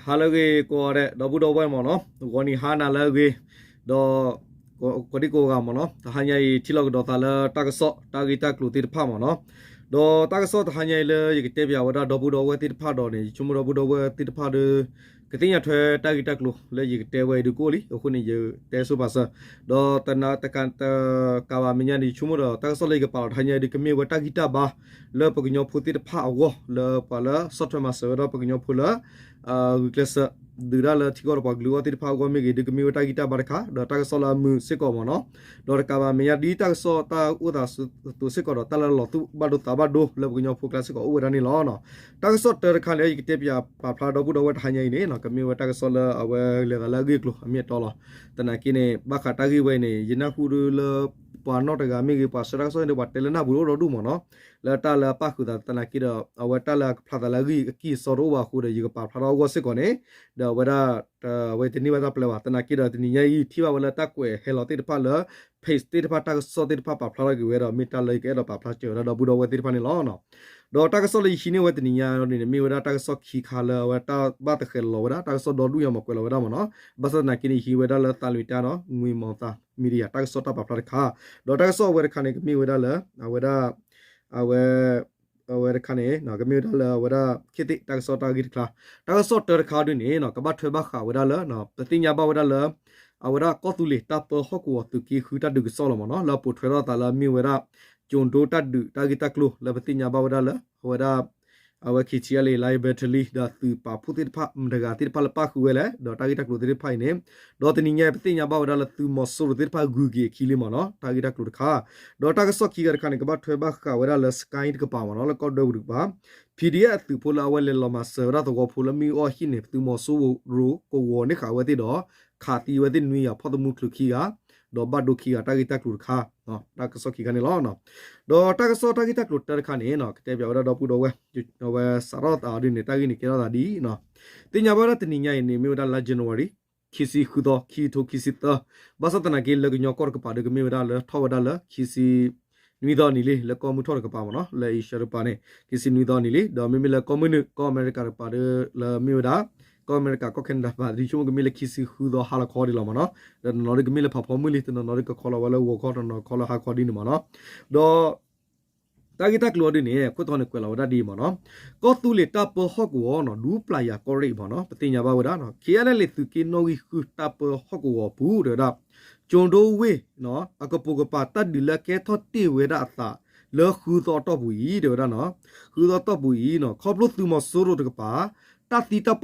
ဟါလၢအဂ့ၤကိးဂၤဒဲး ဒီပုၢ်ဒီဝဲၢ်မ့ၢ်နီၤ, ဂီၤနံၤဟါနၤလၢအဂ့ၤ, ဒီး ကိးဒံကိးဂၤမ့ၢ်နီၤ, တဟါညါအံၤ ထံၣ်လိာ်ကဒီးသးလၢတၢ်ကစီၣ်တၢ်ဂ့ၢ်တၢ်ကျိၤသ့ၣ်တဖၣ်မ့ၢ်နီၤ, ဒီးတၢ်ကစီၣ်တဟါညါအံၤလၢယကတဲပၠးဝဲဒၣ်ဒီပုၢ်ဒီဝဲၢ်သ့ၣ်တဖၣ်ဒီးန့ၣ် ယဆိကမိၣ်ဒီပုၢ်ဒီဝဲၢ်သ့ၣ်တဖၣ်ဒီး ကသ့ၣ်ညါထွဲတၢ်ဂ့ၢ်တၢ်ကျိၤလၢယကတဲဝဲအံၤဒုးကအိၣ်လံ, အဃိန့ၣ် ယတဲဆိပာ်စၢၤ, ဒီး တကးဘၣ်မဲာ်ညါန့ၣ် ယဆိကမိၣ်ဒီး တၢ်ကစီၣ်လၢယကပာ်လီၤတဟါညါအံၤဒုး ကမ့ၢ်ဝဲတၢ်ဂံၢ်တၢ်ဘါ လၢပကညီဖိသ့ၣ်တဖၣ်အဂီၢ် လၢပှၤလၢဆီၣ်ထွဲမၤစၢၤဝဲဒၣ်ပကညီဖိလၢ ဂုာ်ကျဲးစၢး ဒုးတၢ်လၢထံကီၢ်ဒီးပှၤကလုာ်အဂီၢ်သ့ၣ်တဖၣ်အဂီၢ်မ့ၢ်ဂ့ၤ ဒုးကမ့ၢ်ဝဲတၢ်ဂံၢ်တၢ်ဘါတခါ ဒီးတၢ်ကစီၣ်လၢအမုာ်စ့ၢ်ကီးမ့ၢ်နီၤ, ဒီးတကးဘၣ်မဲာ်ညါဒ်တၢ်ကစီၣ်တၢ်အိၣ်သးအသိးစ့ၢ်ကီးဒီး တၢ်လၢလီၤသူၣ်ဘၣ်ဒိသးဘၣ်ဒိလၢပကညီဖိကျါစ့ၢ်ကီးအိၣ်ဝဲဒၣ်န့ၣ်လီၤ. တၢ်ကစီၣ်တၢတခါန့ၣ် ယကတဲပၠးပာ်ဖျါဒီပုၢ်ဒီဝဲၢ်တဟါညါအံၤန့ၣ် ကမ့ၢ်ဝဲတၢ်ကစီၣ်လၢအဝဲလဲၤသးလၢအဂ့ၢ်အကျိၤအမ့ၢ်အတီလီၤ. သနာ်က့န့ၣ် ဘၣ်ဃးတၢ်ဂ့ၢ်ဝဲအံၤန့ၣ် ယနၢ်ဟူဒုးလၢ ပှၤနီၢ်တဂၤမ့ၢ်ဂ့ၤ ပှၤဆှၢတၢ်ကစီၣ်န့ၣ် ပှၤတဲလၢနၢ်ပူၤတအိၣ်ဒီဒူၣ်မ့ၢ်နီၤ, လၢတၢ်လၢအပၣ်ဃုာ်သးသနာ်က့ဒီး အဝဲတၢ်လၢအကဖျါသးလၢအဂ့ၢ်အကံၢ်အစီတအိၣ်ဘၣ်အဃိဒီး ယကပာ်ဖျါထီၣ်အဂီၢ်စ့ၢ်ကီးန့ၣ် ဒီးအဝဲဒၣ် အဝဲတန့ၢ်ဘၣ်တၢ်ပျဲဘၣ်. သနာ်က့ဒီးတနံၤညါအံၤ ထံၣ်ဘၣ်ဝဲလၢတၢ်ကွဲးဟဲလီၤသ့ၣ်တဖၣ်လၢ page သ့ၣ်တဖၣ်တၢ်ကစီၣ်သ့ၣ်တဖၣ်ပာ်ဖျါထီၣ်က့ၤဝဲဒီး မ့ၢ်တၢ်လၢယကအဲၣ်ဒိးပာ်ဖျါစၢၤဝဲဒၣ်ဒီပုၢ်ဒီဝဲၢ်သ့ၣ်တဖၣ်န့ၣ်လီၤ. ဒီးတၢ်ကစီၣ်လၢယဟံးန့ၢ်ဝဲတနံၤညါန့ၣ် မ့ၢ်ဝဲဒၣ်တၢ်ကစီၣ်ခံခါလၢအဝဲတၢ်ဘၣ်သဃဲးလီၤဝဲဒၣ် တၢ်ကစီၣ်ဒီဒူၣ်ညါမ့ၢ်ကွဲးလီၤဝဲဒၣ်မ့ၢ်နီၤ, ဘၣ်ဆၣ်သနာ်က့န့ၣ် ယဟံးဝဲဒၣ်လၢသးလွံၢ်တၢ်ဒီး ငွေမီၤသး media တၢ်ကစီၣ်တၢ်ပာ်ဖျါတခါ, ဒီးတၢ်ကစီၣ်အဝဲတခါန့ၣ် ကမ့ၢ်ဝဲဒၣ်လၢ အဝဲဒၣ် အဝဲ အဝဲတခါန့ၣ် ကမ့ၢ်ဝဲဒၣ်လၢအဝဲဒၣ် ခေတ်သစ် တၢ်ကစီၣ်တၢ်ဂ့ၢ်တခါ, တၢ်ကစီၣ်တၢတခါဒ်န့ၣ် ကဘၣ်ထွဲဘၣ်ဃးဝဲဒၣ်လၢ ပသ့ၣ်ညါဘၣ်ဝဲဒၣ်လၢ အဝဲဒၣ်ကီၢ်သူလ့ၤတၢ်ပၢဟီၣ်ကဝီၤသုးက့ဃုတၢ်ဒုးကစီၣ်လီၤမ့ၢ်နီၤ, လၢအပိာ်ထွဲထီၣ်သးလၢအမ့ၢ်ဝဲဒၣ် ကၠိၤဒိတၢ်ဒုးတၢ်ဂ့ၢ်တၢ်ကျိၤလၢပသ့ၣ်ညါဘၣ်ဝဲဒၣ်လၢ အဝဲဒၣ် အဝဲ KTLA Lion Battalion ဒီးသုးပာ်ဖှိၣ်သ့ၣ်တဖၣ် မတၤတဂၤသ့ၣ်တဖၣ်လၢပၣ်ဃုာ်ဝဲလဲၣ်, ဒီးတၢ်ဂ့ၢ်တၢ်ကျိၤသ့ၣ်တဖၣ်အံၤန့ၣ် ဒီးတနံၤညါအံၤ ပသ့ၣ်ညါဘၣ်ဝဲဒၣ်လၢသုးမီၤစိရိၤသ့ၣ်တဖၣ်ဂုၤက့ၤအခံလံမ့ၢ်နီၤ, တၢ်ဂ့ၢ်တၢ်ကျိၤတခါ, ဒီးတၢ်ကစီၣ်ခံဂၤတခါန့ၣ် ကဘၣ်ထွဲဘၣ်ဃးဝဲဒၣ်လၢ စကဲတကပၤမ့ၢ်နီၤ, လၢကီၢ်ဒွဲၣ်ပူၤတကပၤ PDF အသုးဖိလၢအဝဲလဲၤလီၤမၤစၢၤဝဲဒၣ်သဝီဖိလၢမ့ၢ်အိၣ်အဟံၣ်န့ၣ် သုးမီၤစိရိၤကဝီၤန့ၢ်ဃာ်ဝဲသ့ၣ်ဒီး ခးသံဝဲသ့ၣ်နွံဂၤ ဖီၣ်သမူချုးခံဂၤ ဒီးဘၣ်ဒိခံဂၤ တၢ်ဂ့ၢ်တၢ်ကျိၤတခါ, တၢ်ကစီၣ်ခံခါန့ၣ်လီၤ. ဒီးတၢ်ကစီၣ်တၢ်ဂ့ၢ်တၢ်ကျိၤတၢတခါန့ၣ် ကတဲပၠးဝဲဒၣ်ဒီပုၢ်ဒီဝဲၢ် အဝဲစးထီၣ်သးဒ်န့ၣ် တၢ်ဂ့ၢ်န့ၣ်ကဲထီၣ်သးဒ်အံၤ, သ့ၣ်ညါဘၣ်ဝဲဒၣ်တနံၤညါအံၤန့ၣ် မ့ၢ်ဝဲဒၣ်လါ January ခံဆံဃုသီ ခံကထိခံဆံသၢ, ဘၣ်ဆၣ်သနာ်က့လၢကညီကီၢ်တကပၤဒီး ကမ့ၢ်ဝဲဒၣ်လၢထီၣ်ဝဲဒၣ်လၢ ခံဆံနွံသီအနံၤလံ, လၢကီၢ်မုၢ်ထီၣ်တကပၤမ့ၢ်နီၤ, လၢ Asia တကပၤန့ၣ် ခံဆံနွံသီအနံၤလံ, ဒီးမ့မ့ၢ်လၢကီၢ်မုၢ်နုာ် ကီၢ်အမဲရကၤတကပၤဒီး လၢမ့ၢ်ဝဲဒၣ် ကီၢ်အမဲရကၤ ကီၢ် Canada တကပၤ ဒ်ဆိကမိၣ်ကမ့ၢ်လၢခံဆံဃုသီဟါလီၤခီဒ်လီၤမ့ၢ်နီၤ, ဒီးတနီၤဒုးကမ့ၢ်လၢဖးဖီမုၢ်လံ, တနီၤနီၤဒုးကခီလီၤဝဲလၢဂီၤခီ, တနီၤခီလၢဟါခီဒ်န့ၣ်မ့ၢ်နီၤ, ဒီး တၢ်ဂ့ၢ်တၢ်ကျိၤအီၤဒ်န့ၣ် အခိၣ်တီန့ၣ်ကွဲးလီၤဝဲဒၣ်ဒ်အံၤမ့ၢ်နီၤ, ကီၢ်သူလ့ၤတၢ်ပၢဟီၣ်ကဝီၤနီၤ ဒူပျၢ်ယၤကီၢ်ရ့ၣ်မ့ၢ်နီၤ, ပသ့ၣ်ညါဘၣ်ဝဲဒၣ် KNLA သုးက့နီၣ်ဂံၢ်ဃုတၢ်ပၢဟီၣ်ကဝီၤအပူၤ တဲဝဲဒၣ် ကၠိၤဒိဝ့ၢ် အကပိာ်ကပၤတၢ်ဒုးလၢကဲထီၣ်တ့ၢ်ဝဲဒၣ်အသး လၢဃုသီအတီၢ်ပူၤအံၤ တဲဝဲဒၣ်နီၤ, ဃုသီအတီၢ်ပူၤအံၤနီၤ ခီဖျိသုးမီၤစိရိၤတကပၤ တၢ်သံတၢ်ပှၢ်ဒီးတၢ်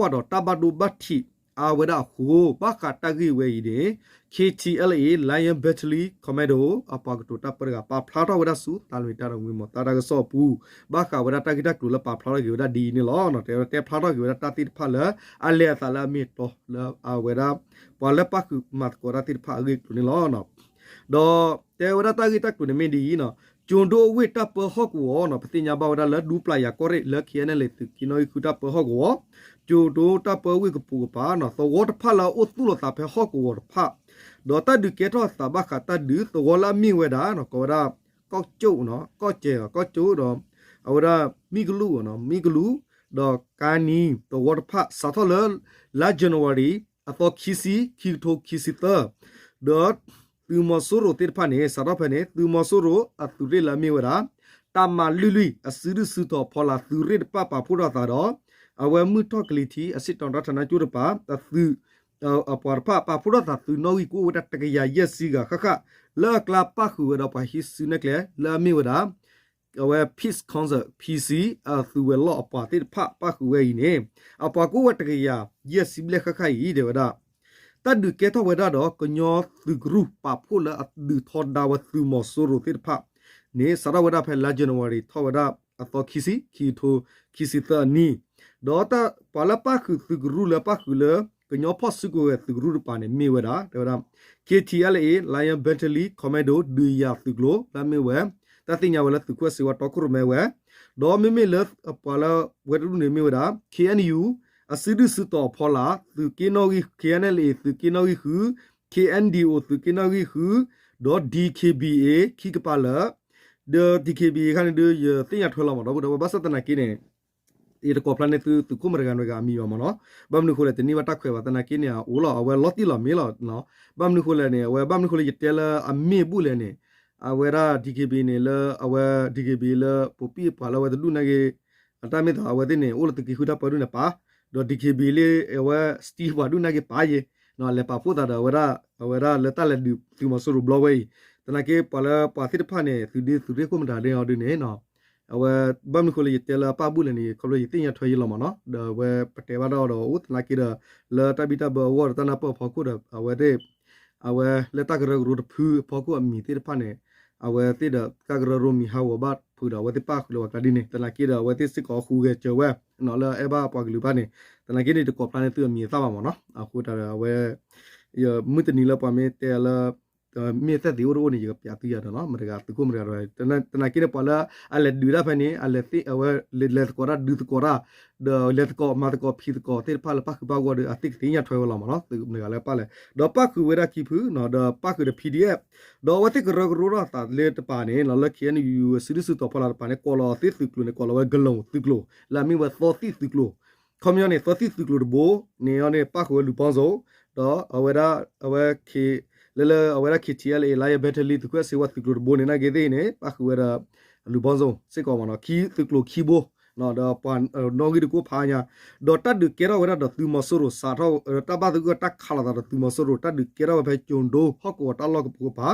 ဘၣ်ဒိဘၣ်ထံးအါဝဲဒၣ်အဃိ ဘၣ်ဃးတၢ်ဂ့ၢ်ဝဲအံၤန့ၣ် KTLA Lion Battalion Commando အပှၤကတိၤတၢ်ပၢတဂၤ ပာ်ဖျါထီၣ်ဝဲဒၣ်ဆူသးလွံၢ်တၢ်ဒီးငွေမီၤသးတၢ်ကစီၣ်အပူၤ ဘၣ်ဃးဝဲဒၣ်တၢ်ဂ့ၢ်တၢ်ကျိၤလၢပာ်ဖျါထီၣ်က့ၤဝဲဒၣ်ဒ်အံၤန့ၣ်လီၤ. တဲဝဲတဲဖျါထီၣ်က့ၤဝဲဒၣ်တၢ်သ့ၣ်တဖၣ်လၢအလဲၤအသးလၢအမ့ၢ်အတီလၢအဝဲဒၣ် ပှၤလၢပၣ်ဃုာ်မၤသကိးတၢ်သ့ၣ်တဖၣ်အဂ့ၢ်အကျိၤန့ၣ်လီၤ. ဒီးတဲဝဲဒၣ်တၢ်ဂ့ၢ်တၢ်ကျိၤန့ၣ်မ့ၢ်ဒ်အံၤနီၤ, ကၠိၤဒိဝ့ၢ်တၢ်ပၢဟီၣ်ကဝီၤနီၤ ပသ့ၣ်ညါဘၣ်ဝဲဒၣ်လၢဒူပျၢ်ယၤကီၢ်ရ့ၣ်လၢ KNLA သုးက့နီၣ်ဂံၢ်ဃုတၢ်ပၢဟီၣ်ကဝီၤ, ကၠိၤဒိတၢ်ပၢဝ့ၢ်ကပိာ်ကပၤနီၤ သဝီတဖၣ်လၢအအိၣ်သူၣ်လီၤသးဖဲဟီၣ်ကဝီၤတဖၣ်, ဒီးတၢ်ဒုးကဲထီၣ်အသးဘၣ်ဃးတၢ်ဒုးသဝီလၢအမ့ၢ်ဝဲဒၣ်နီၤ ကိးဝဲဒၣ် ကီၢ်ကၠိၣ်နီၤ ကီၢ်ကၠဲၣ် ကီၢ်ကၠိၣ်ဒီး အဝဲဒၣ်မံကလူၢ်နီၤ မံကလူၢ် ဒီးကါနံၤသဝီတဖၣ် စးထီၣ်လၢ လါ January အသီခံဆံ ခံကထိခံဆံသၢ, ဒီးသုးမီၤစိရိၤသ့ၣ်တဖၣ်န့ၣ် စးထီၣ်ဖဲန့ၣ် သုးမီၤစိရိၤအသုးရ့ၣ်လၢအမ့ၢ်ဝဲဒၣ် တပ်မ လွံၢ်လွံၢ် အစုဒုၣ်စုတီၤဖီလာ်သုးရ့ၣ်တဖၣ်ပာ်ဖှိၣ်ထီၣ်သးဒီး အဝဲမုၢ်ထီၣ်ကလံၤထံး အစံၣ်တီၤတၢ်ထးနါကၠိတကပၤ အသုး အပှၤတဖၣ်ပာ်ဖှိၣ်ထီၣ်သးသုးနီၣ်ဂံၢ်ကအိၣ်ဝဲဒၣ်တကယၤယဲၢ်ဆံဂၤဃၣ်ဃၣ် လၢအကျါပၣ်ဃုာ်ဝဲဒီးပှၤဟံးစုနဲၣ်ကျဲလၢအမ့ၢ်ဝဲဒၣ် အဝဲ Peace Council P C အသုးဝဲၤလီၢ်အပှၤသ့ၣ်တဖၣ်ပၣ်ဃုာ်ဝဲအံၤန့ၣ် အပှၤကအိၣ်ဝဲတကယၤယဲၢ်ဆံဘျဲၣ်ဃၣ်ဃၣ်အံၤ တဲဝဲဒၣ် တၢ်ဒုးကဲထီၣ်ဝဲဒၣ်ဒီး ကညီသုးကရူၢ်ပာ်ဖှိၣ်လၢအဒုးထီဒါဝဲသုးမီၤစိရိၤသ့ၣ်တဖၣ်န့ၣ် စးထီၣ်ဝဲဒၣ်ဖဲလါ January ထီၣ်ဝဲဒၣ်အသီခံဆံ ခံကထိခံဆံသၢအနံၣ်, ဒီးတၢ်ပှၤလၢပၣ်ဃုာ်သုးကရူၢ်လၢပၣ်ဃုာ်လၢ ကညီဖီၣ်စုကဝဲၤသုးကရူၢ်တကပၤန့ၣ် မ့ၢ်ဝဲဒၣ် တဲဝဲဒၣ် K T L A Lion Battalion Commando ဒုးယၤသုးကျိၤ လၢအမ့ၢ်ဝဲ တၢ်သ့ၣ်ညါဝဲလၢသုးခိၣ်စ့ဝါတီခိၣ်ရိၣ်မဲဝဲ, ဒီးမ့မ့ၢ်လၢပှၤလၢဝဲတဒူၣ်န့ၣ်မ့ၢ်ဝဲဒၣ် K N U အစုဒုၣ်စုတီၤအဖီလာ် သုးက့နီၣ်ဂံၢ် K N L A သုးက့နီၣ်ဂံၢ်ဃု, K N D O သုးက့နီၣ်ဂံၢ်ဃု, ဒီး D K B A ခံကပၤလၢာ်, ဒီး D K B A ခါန့ၣ်ဒီး ယသ့ၣ်ညါထွဲလီၤမး ဒီပုၢ်ဒီဝဲၢ် ဘၣ်ဆၣ်သနာ်က့န့ၣ် ယတကိးဖျါန့ၢ်သု သုးခိၣ်မတဂၤနွဲဂၤအမံၤဘၣ်မ့ၢ်နီၤ, ဘၣ်မနုၤဃိလဲၣ် တန့ၢ်ဘၣ်တၢ်ခွဲးဘၣ်သနာ်က့န့ၣ် အအိၣ်လီၤ အဝဲလီၤတံၢ်လီၤမ့ၢ်လီၤ, ဘၣ်မနုၤဃိလဲၣ်န့ၣ် အဝဲဘၣ်မနုၤဃိလၢယတဲလၢအမ့ၢ်ဘူၣ်လဲၣ်န့ၣ်, အဝဲဒၣ် DKB န့ၣ်လၢအဝဲ DKB လၢ ပိာ်ပံၣ်ပှၤလၢအဝဲတဒူၣ်နာ်က့ အတၢ်မ့ၢ်သးအဝဲသ့ၣ်န့ၣ် အိၣ်လၢသုးက့ဃုတၢ်ပၢဒူၣ်န့ၣ်ပၢ်, ဒီး DKB လၢအဝဲ စတံပှၤဒူၣ်နာ်က့ပၢ်ယဲ, လဲၤပာ်ဖှိၣ်သးဒီးအဝဲဒၣ် အဝဲဒၣ်လၢတၢ်လဲၤဒုးသုးမီၤစိရိၤဘျီဝဲအံၤ, သနာ်က့ပှၤလၢပှၤသ့ၣ်တဖၣ်န့ၣ် သုးဒ့သုးရ့ၣ်ခိၣ်မတၤဒ်န့ၣ်အီၤဒ်န့ၣ် အဝဲ ဘၣ်မနုၤဃိလၢယတဲလၢအပၢ်ဘူၣ်လဲၣ်န့ၣ် ခီဖျိယသ့ၣ်ညါထွဲယဲလီၤမ့ၢ်နီၤ, ဒီးအဝဲပတဲဘၣ်တၢ်အီၤဒီးအိၣ်သနာ်က့ဒီး လၢတၢ်ဘံၣ်တၢ်ဘၢအဂီၢ်ဒီးတၢ်နၢ်ပၢၢ်အဖီခိၣ်ဒီး အဝဲသ့ၣ် အဝဲလၢတၢ်ကရၢကရိတဖုအဖီခိၣ်အမံၤသ့ၣ်တဖၣ်န့ၣ် အဝဲသ့ၣ်ဒီးတၢ်ကရၢကရိမံၤဟးဂီၤဘၣ်ဖုးဒီး အဝဲသ့ၣ်ပၣ်ဃုာ်လၢပှၤကျါဒ်န့ၣ် သနာ်က့ဒီး အဝဲသ့ၣ်စ့ၢ်ကီးဟူးဂဲၤစၢၤဝဲ လၢအအဲၣ်ဘၣ်ပှၤကလုာ်တဖၣ်န့ၣ် သနာ်က့န့ၣ် တကိးဖျါန့ၢ်သုအမံၤအသၣ်ဘၣ်မ့ၢ်နီၤ, အဃိသတးဒီး အဝဲ မုၢ်တနံၤလၢပှၤမ့ၢ်တဲလၢ မ့ၢ်သက်သေအိၣ်တအိၣ်န့ၣ် ယကပျးသုယၤဒီးနီၤ, မတဂၤသုးခိၣ်မတဂၤဒီး သနာ်က့န့ၣ် ပှၤလၢအလဲၤဒုးတၢ်ဖဲန့ၣ် အလဲၤသ့ အဝဲလဲၤသကိးတၢ် ဒုးသကိးတၢ် ဒီးလဲၤသကိးမၤသကိးဖံးသကိးသ့ၣ်တဖၣ်လၢပၣ်ဃုာ်ပၣ်ဂီၢ်ဒီး အဝဲသ့ၣ်ကသ့ၣ်ညါထွဲဝဲလီၤမ့ၢ်နီၤ, သုးမတဂၤလၢပၣ်လဲၣ် ဒီးပၣ်ဃုာ်ဝဲဒၣ်ခံဖု ဒီးပၣ်ဃုာ်ဒီး PDF ဒီးအဝဲသ့ၣ်ကရၢကရိထီၣ်အသးလၢတပၤန့ၣ် လၢ KNU စုဒုၣ်စုတီၤဖီလာ်တပၤန့ၣ် ကိးလီၤအဝဲသ့ၣ်သုးကျိၤန့ၣ် ကိးလီၤဝဲ ကလုာ်သုးကျိၤ လၢအမ့ၢ်ဝဲသီသံၣ်သုးကျိၤ ခီပညီန့ၣ် သီသံၣ်သုးကျိၤတဘိန့ၣ် အဝဲန့ၣ် ပၣ်ဃုာ်ဝဲလူၤပီၣ်စိ ဒီးအဝဲဒၣ် အဝဲ လၢလၢအဝဲဒၣ် KTLA Lion Battalion သုးခိၣ်အဲၣ်စ့ဝါသုးကျိၤတဘိန့ၣ် နာ်က့သ့ၣ်အံၤန့ၣ် ပၣ်ဃုာ်ဝဲဒီး လူၤပီၣ်စိ စ့ၢ်ကီးမ့ၢ်နီၤ, ခံသုးကျိၤခံဘိ ဒီးပှၤနီၣ်ဂံၢ်တကိၢ်ဖးညါ, ဒီးတၢ်ဒုးကဲထီၣ်ဝဲဒၣ်ဒီးသုးမီၤစိရိၤ စးထီၣ်တၢ်ဘၣ်သဂၢၢ်တၢ်ခးလိာ်သးဒီးသုးမီၤစိရိၤ တၢ်ဒုးကဲထီၣ်ဝဲဖဲကၠိၤဒိဟီၣ်ကဝီၤတၢ်လီၢ်ကပိာ်ကပၤ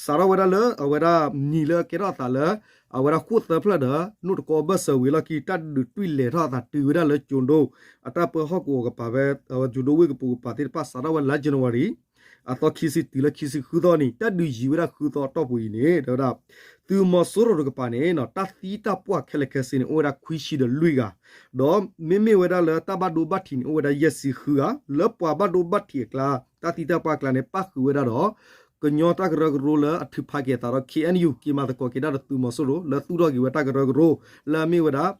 စးထီၣ်ဝဲဒၣ်လၢအဝဲဒၣ်နံၤလၢအကဲထီၣ်အသးလၢ အဝဲဒၣ်ဃိၣ်သၢဖျၢၣ်ဒီး နိၣ်တကီဘၢၣ်စၢၤဝံၤအလီၢ်ခံ တၢ်ဒုးတွံၢ်လဲၤထီၣ်အသးတုၤဝဲဒၣ်လၢကၠိၤဒိ အတၢ်ပၢဟီၣ်ကဝီၤကပၤဖဲ အဝဲကၠိၤဒိဝ့ၢ်ကပိာ်ကပၤသ့ၣ်တဖၣ် စးထီၣ်ဝဲလါ January အသီခံဆံတုၤလၢခံဆံဃုသီနံၤ တၢ်ဒုးယံၤဝဲဒၣ်ဃုသီအတီၢ်ပူၤအံၤန့ၣ် တဲဝဲဒၣ် သုးမီၤစိရိၤတကပၤန့ၣ် တၢ်သံတၢ်ပှၢ်ခဲလၢာ်ခဲဆ့န့ၣ် အိၣ်ဝဲဒၣ်ခွံဆံဒီးလွံၢ်ဂၤ, ဒီးမ့မ့ၢ်ဝဲဒၣ်လၢတၢ်ဘၣ်ဒိဘၣ်ထံးန့ၣ် အိၣ်ဝဲဒၣ်ယဲၢ်ဆံဃုဂၤ, လၢပှၤဘၣ်ဒိဘၣ်ထံးအကျါ တၢ်သံတၢ်ပှၢ်အကျါန့ၣ် ပၣ်ဃုာ်ဝဲဒၣ်ဒီး ကညီတၢ်ကရၢကရိလၢအထုးဖးက့ၤအသးဒီး KNU က့ၤမၤသကိးက့ၤဒၣ်ဒီးသုးမီၤစိရိၤ လၢသူၣ်ထီၣ်က့ၤဝဲတၢ်ကရၢကရိ လၢအမ့ၢ်ဝဲဒၣ်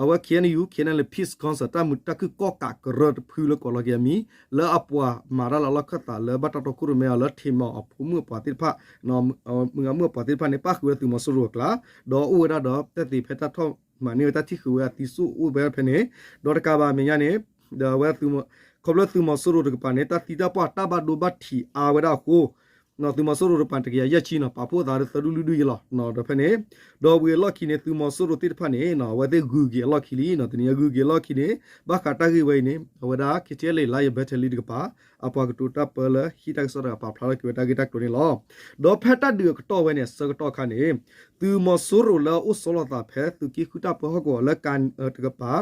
အဝဲ KNU Karen Peace Council တၢ်မုာ်တၢ်ခုၣ်ကီၣ်ကးကရၢတဖုလၢကိးလီၤက့ၤအမံၤ လၢအပှၤမၤတၢ်လၢအလီၢ်ခၢၣ်သးလၢဘၣ်တၢ်တီခိၣ်ရိၣ်မဲအီၤလၢထံးမၤအီၤအဖိမုၣ်အပှၤသ့ၣ်တဖၣ် မုၢ်ဂၤမုၣ်အပှၤသ့ၣ်တဖၣ်န့ၣ် ပၣ်ဃုာ်ဝဲဒၣ်သုးမီၤစိရိၤအကျါ, ဒီးအိၣ်ဝဲဒၣ်ဒီးသက်သေဖဲတၢ်ထီၣ်မၤန့ၢ်ဝဲတၢ်ထံၣ်ဃုာ်ဝဲအသံစိအိၣ်ဝဲဖဲန့ၣ်, ဒီးတကးဘၣ်အမဲာ်ညါန့ၣ် ဒီးအဝဲ ခီဖျိသုးမီၤစိရိၤတကပၤန့ၣ် တၢ်သံတၢ်ပှၢ်တၢ်ဘၣ်ဒိဘၣ်ထံးအါဝဲဒၣ်အဃိ သုးမီၤစိရိၤတကပၤန့ၣ် တကယၤယဲၢ်ဆံနီၤ ပာ်ဖှိၣ်သးဒီး သၢဒူၣ်လွံၢ်ဒူၣ်ယဲၢ်လီၤ. ဒီးဖဲန့ၣ် ဒီးဝံၤအလီၢ်ခံန့ၣ် သုးမီၤစိရိၤသ့ၣ်တဖၣ်န့ၣ် အဝဲသ့ၣ်ဂုၤက့ၤအလီၢ်ခံလံနီၤ တနံၤညါဂုၤက့ၤအလီၢ်ခံန့ၣ် ဘၣ်ဃးတၢ်ဂ့ၢ်ဝဲအံၤန့ၣ် အဝဲဒၣ် KTLA Lion Battalion တကပၤ အပှၤကတိၤတၢ်ပၢလၢဟံးတၢ်ကစီၣ်တဂၤ ပာ်ဖျါထီၣ်က့ၤဝဲတၢ်ဂ့ၢ်တၢ်ကျိၤန့ၣ်လီၤ. ဒီးဖဲတၢ်ဒုးအကတီၢ်ဝဲန့ၣ် အဆၢကတီၢ်ခါန့ၣ် သုးမီၤစိရိၤလၢအအိၣ်ဆီလီၤသးဖဲသုးက့ဃုတၢ်ပၢဟီၣ်ကဝီၤလၢက တကပၤ